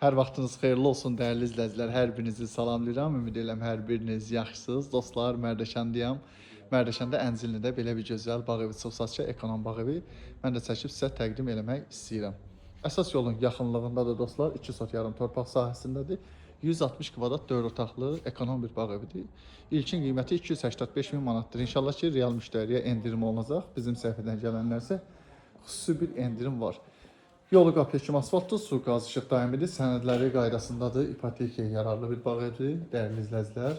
Hər vaxtınız xeyirli olsun dəyərli izləyicilər. Hər birinizi salamlayıram. Ümid edirəm hər biriniz yaxşısınız. Dostlar, Mərdəkandayam. Mərdəkanda Ənzillidə belə bir gözəl bağ evi çox satışa, ekonom bağ evi. Mən də çəkib sizə təqdim eləmək istəyirəm. Əsas yolun yaxınlığındadır dostlar. 2 sot yarım torpaq sahəsindədir. 160 kvadrat 4 otaqlı ekonom bir bağ evidir. İlkin qiyməti 285 min manatdır. İnşallah ki, real müştəriyə endirim olunacaq. Bizim səhifədən gələnlərsə xüsusi bir endirim var. Yolu qapıya kimi asfaltdır, su, qaz, işıq daimidir, sənədləri qaydasındadır, ipotekaya yararlı bir bağ evidir, dəyərli izləyicilər.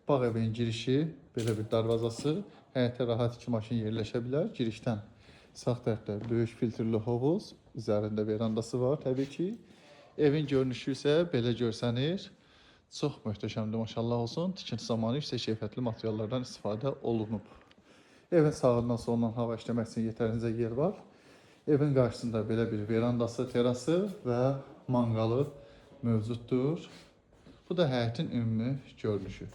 Bağ evinin girişi, belə bir darvazası, həyətə rahat iki maşın yerləşə bilər. Girişdən sağ tərəfdə böyük filtrli hovuz, üzərində verandası var təbii ki. Evin görünüşü isə belə görsənir. Çox möhtəşəmdir, maşallah olsun. Tikinti zamanı yüksək keyfiyyətli materiallardan istifadə olunub. Evin sağından solundan hava işləmək üçün yetərincə yer var. Evin qarşısında belə bir verandası, terası və manqalı mövcuddur. Bu da həyətin ümumi görünüşü.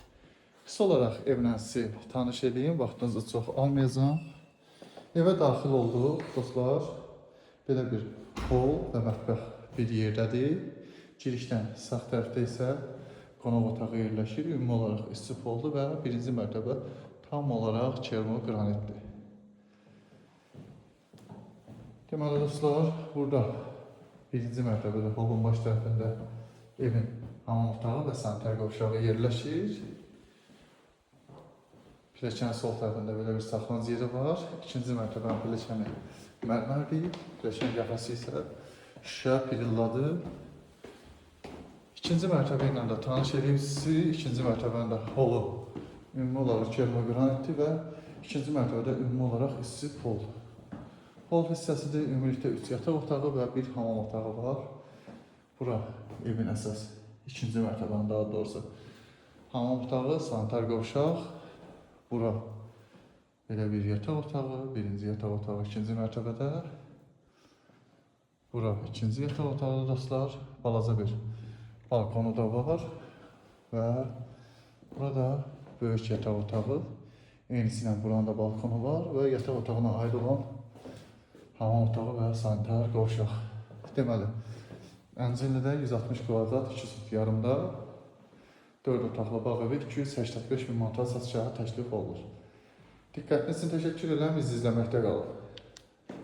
Qısa olaraq evlə sizi tanış edeyim, vaxtınızı çox almayacağam. Evə daxil olduq dostlar. Belə bir hol və mətbəx bir yerdədir. Girişdən sağ tərəfdə isə qonaq otağı yerləşir. Ümumi olaraq isti poldur və birinci mərtəbə tam olaraq kermo qranitdir. Deməli dostlar, burada birinci mərtəbədə holun baş tərəfində evin hamam otağı və sanitar qovşağı yerləşir. Pilləkənin sol tərəfində belə bir saxlanıc yeri var. İkinci mərtəbənin pilləkəni mərmərdir. Pilləkən yaxası isə şüşə perilladır. İkinci mərtəbə ilə də tanış edeyim sizi. İkinci mərtəbənin də holu ümumi olaraq kermo qranitdir və ikinci mərtəbədə ümumi olaraq isti pol. Hol hissəsidir. Ümumilikdə 3 yataq otağı və bir hamam otağı var. Bura evin əsas ikinci mərtəbənin daha doğrusu hamam otağı, sanitar qovşaq. Bura belə bir yataq otağı, birinci yataq otağı ikinci mərtəbədə. Bura ikinci yataq otağı dostlar. Balaca bir balkonu da var və burada böyük yataq otağı. Eynisi ilə buranın da balkonu var və yataq otağına aid olan hamam otağı və sanitar qovşaq. Deməli, Ənzillidə 160 kvadrat 2 sot yarımda 4 otaqlı bağ evi 285 min manata satışa təklif olunur. Diqqətiniz üçün təşəkkür edirəm. Bizi izləməkdə qalın.